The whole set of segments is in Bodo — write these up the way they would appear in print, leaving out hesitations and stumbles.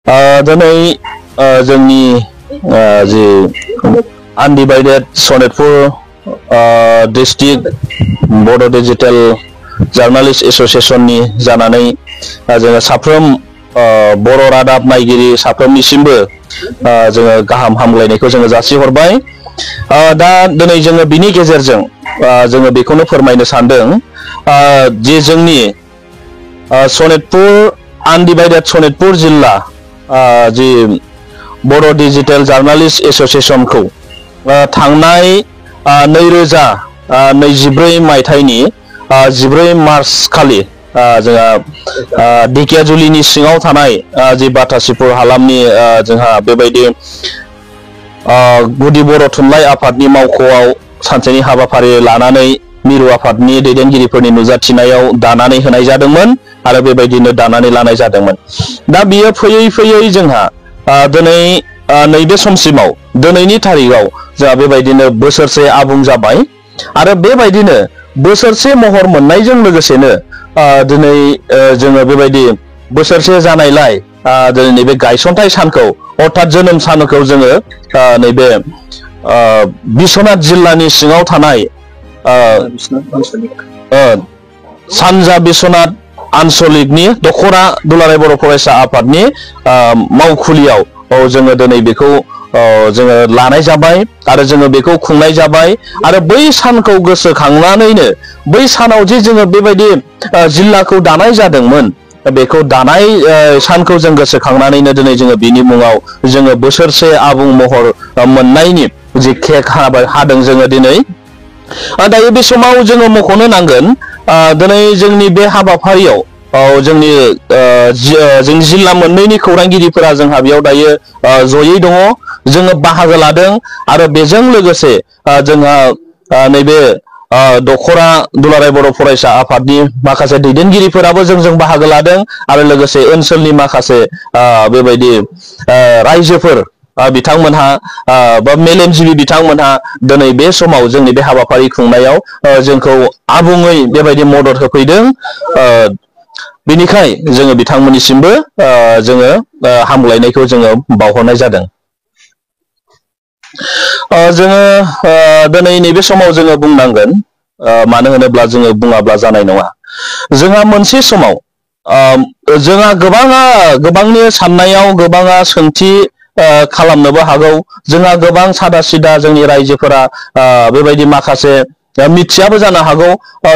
दिनै जोंनि जि आनडिभाइडेड सनितपुर डिस्ट्रिक्ट बड' डिजिटेल जार्नालिस्ट एसोसिएशननि जानानै जोङो साफ्रोम बर' रादाब नायगिरि साफ्रोमनिसिमबो जोङो गाहाम हामलायनायखौ जोङो जासिहरबाय। दा दिनै जोङो बिनि गेजेरजों जोङो बेखौनो फोरमायनो सानदों जे जोंनि सनितपुर आनडिभाइडेड सनितपुर जिल्ला जि बड' डिजिटेल जार्नालिस्ट एसोसिएशनखौ थांनाय 2024 मायथाइनि 14 मार्च खालि जोंहा ढेकियाजुलिनि सिङाव थानाय जि बाटासिपुर हालामनि जोंहा बेबायदि गुदि बर' थुनलाइ आफादनि मावख'आव सानसेनि हाबाफारि लानानै मिरु आफादनि दैदेनगिरिफोरनि नुजाथिनायाव दानानै होनाय जादोंमोन आरो बेबायदिनो दानानै लानाय जादोंमोन। दा बियो फैयै फैयै जोंहा दिनै नैबे समसिमाव दिनैनि तारिखआव जोंहा बेबायदिनो बोसोरसे आबुं जाबाय आरो बेबायदिनो बोसोरसे महर मोननायजों लोगोसेनो दिनै जोङो बेबायदि बोसोरसे जानायलाय दिनै नैबे गायसनथाय सानखौ अर्थात जोनोम सानखौ जोङो नैबे बिश्वनाथ जिल्लानि सिङाव थानाय सानजा बिश्वनाथ आनसलिकनि दखरा दुलाराय बर' फरायसा आफादनि मावखुलियाव जोङो दिनै बेखौ जोङो लानाय जाबाय आरो जोङो बेखौ खुंनाय जाबाय आरो बै सानखौ गोसोखांनानैनो बै सानाव जे जोङो बेबायदि जिल्लाखौ दानाय जादोंमोन बेखौ दानाय सानखौ जों गोसोखांनानैनो दिनै जोङो बिनि मुङाव जोङो बोसोरसे आबुं महर मोननायनि जि केक हादों जोङो दिनै। दायो बे समाव जोङो मख'नो नांगोन दिनै जोंनि बे हाबाफारियाव जोंनि जिल्ला मोननैनि खौरांगिरिफोरा जोंहा बेयाव दायो जयै दङ, जोङो बाहागो लादों आरो बेजों लोगोसे जोंहा नैबे दखरा दुलाराय बर' फरायसा आफादनि माखासे दैदेनगिरिफोराबो जोंजों बाहागो लादों आरो लोगोसे ओनसोलनि माखासे बेबायदि रायजोफोर बिथांमोनहा बा मेलेमजिबि बिथांमोनहा दिनै बे समाव जोंनि बे हाबाफारि खुंनायाव जोंखौ आबुङै बेबायदि मदद होफैदों। बेनिखाय जोङो बिथांमोननिसिमबो जोङो हामलायनायखौ जोङो बावहरनाय जादों। जोङो दिनै नैबे समाव जोङो बुंनांगोन, मानो होनोब्ला जोङो बुङाब्ला जानाय नङा। जोंहा मोनसे समाव जोंहा गोबांनि साननायाव गोबाङा सोंथि खालामनोबो हागौ, जोंहा गोबां सादा सिदा जोंनि रायजोफोरा बेबायदि माखासे मिथियाबो जानो हागौ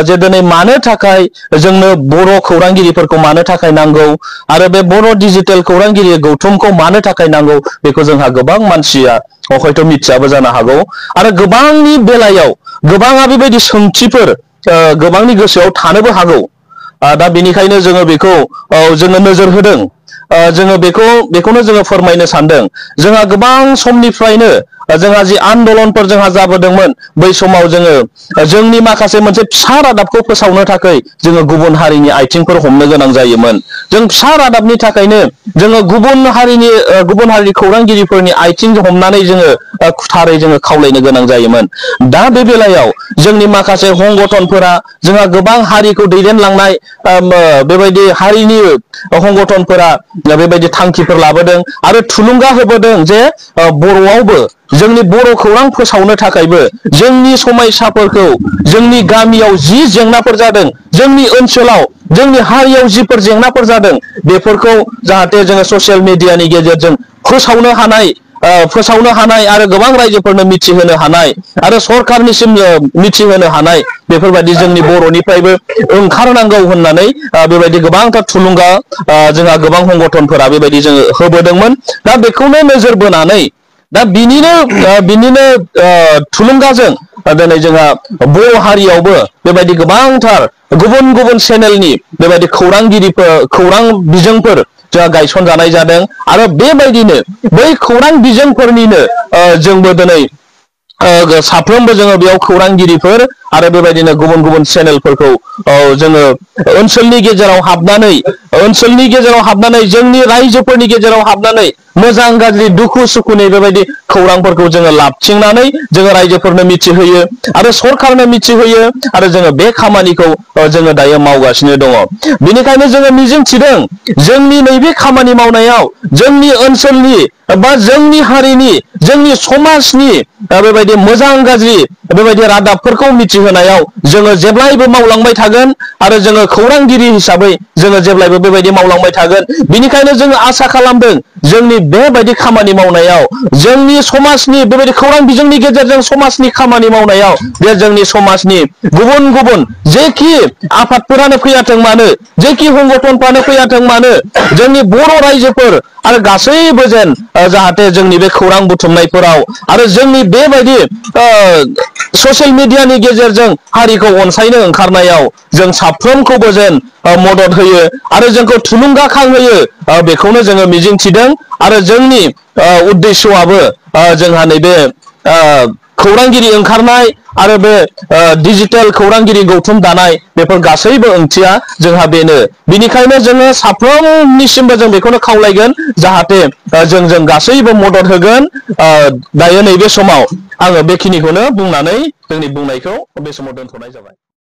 जे दिनै मानो थाखाय जोंनो बर' खौरांगिरिफोरखौ मानो थाखाय नांगौ आरो बे बर' डिजिटेल खौरांगिरि गौथुमखौ मानो थाखाय नांगौ बेखौ जोंहा गोबां मानसिया हयथ' मिथियाबो जानो हागौ आरो गोबांनि बेलायाव गोबाङा बेबायदि सोंथिफोर गोबांनि गोसोआव थानोबो हागौ। दा बेनिखायनो जोङो बेखौ जोङो नोजोर होदों, जोङो बेखौनो जोङो फोरमायनो सानदों। जोंहा गोबां समनिफ्रायनो जोंहा जि आन्दलनफोर जोंहा जाबोदोंमोन बै समाव जोङो जोंनि माखासे मोनसे फिसा रादाबखौ फोसावनो थाखाय जोङो गुबुन हारिनि आथिंफोर हमनो गोनां जायोमोन। जों फिसा रादाबनि थाखायनो जोङो गुबुन हारिनि खौरांगिरिफोरनि आथिं हमनानै जोङो खुथारै जोङो खावलायनो गोनां जायोमोन। दा बे बेलायाव जोंनि माखासे संगठनफोरा जोंहा गोबां हारिखौ दैदेनलांनाय बेबायदि हारिनि संगठनफोरा बेबायदि थांखिफोर लाबोदों आरो थुलुंगा होबोदों जे बर'आवबो जोंनि बर' खौरां फोसावनो थाखायबो जोंनि समयसाफोरखौ जोंनि गामियाव जि जेंनाफोर जादों, जोंनि ओनसोलाव जोंनि हारियाव जिफोर जेंनाफोर जादों बेफोरखौ जाहाथे जोङो ससियेल मिडियानि गेजेरजों फोसावनो हानाय आरो गोबां रायजोफोरनो मिथिहोनो हानाय आरो सरखारनिसिम मिथिहोनो हानाय बेफोरबायदि जोंनि बर'निफ्रायबो ओंखारनांगौ होननानै बेबायदि गोबांथार थुलुंगा जोंहा गोबां संगठनफोरा बेबायदि जोङो होबोदोंमोन। दा बेखौनो नोजोर बोनानै दा बिनिनो थुलुंगाजों दिनै जोंहा बर' हारियावबो बेबायदि गोबांथार गुबुन गुबुन चेनेलनि बेबायदि खौरां बिजोंफोर जोंहा गायसनजानाय जादों आरो बेबायदिनो बै खौरां बिजोंफोरनिनो जोंबो दिनै साफ्रोमबो जोङो बेयाव खौरांगिरिफोर आरो बेबायदिनो गुबुन गुबुन चेनेलफोरखौ जोङो ओनसोलनि गेजेराव हाबनानै जोंनि रायजोफोरनि गेजेराव हाबनानै मोजां गाज्रि दुखु सुखुनि बेबायदि खौरांफोरखौ जोङो लाबथिंनानै जोङो रायजोफोरनो मिथिहोयो आरो सरखारनो मिथिहोयो आरो जोङो बे खामानिखौ जोङो दायो मावगासिनो दङ। बेनिखायनो जोङो मिजिंथिदों जोंनि नैबे खामानि मावनायाव जोंनि ओनसोलनि बा जोंनि हारिनि जोंनि समाजनि बेबायदि मोजां गाज्रि बेबायदि रादाबफोरखौ मिथिहोनायाव जोङो जेब्लायबो मावलांबाय थागोन आरो जोङो खौरांगिरि हिसाबै जोङो जेब्लायबो बेबायदि मावलांबाय थागोन। बिनिखायनो जोङो आसा खालामदों जोंनि बेबायदि खामानि मावनायाव जोंनि समाजनि बेबायदि खौरां बिजोंनि गेजेरजों समाजनि खामानि मावनायाव बे जोंनि समाजनि गुबुन गुबुन जेखि आफादफोरानो फैयाथों मानो जेखि संगठनफ्रानो फैयाथों मानो जोंनि बर' रायजोफोर आरो गासैबो जेन जाहाथे जोंनि बे खौरां बुथुमनायफोराव आरो जोंनि बेबायदि ससियेल मिडियानि गेजेरजों हारिखौ अनसायनो ओंखारनायाव जों साफ्रोमखौबो जेन मदद होयो आरो जोंखौ थुलुंगाखां होयो बेखौनो जोङो मिजिंथिदों आरो जोंनि उद्देश्यआबो जोंहा नैबे खौरांगिरि ओंखारनाय आरो बे डिजिटेल खौरांगिरि गौथुम दानाय बेफोर गासैबो ओंथिया जोंहा बेनो। बिनिखायनो जोङो साफ्रोमनिसिमबो जों बेखौनो खावलायगोन जाहाथे जों गासैबो मदद होगोन। दायो नैबे समाव आङो बेखिनिखौनो बुंनानै जोंनि बुंनायखौ बे समाव दोनथ'नाय जाबाय।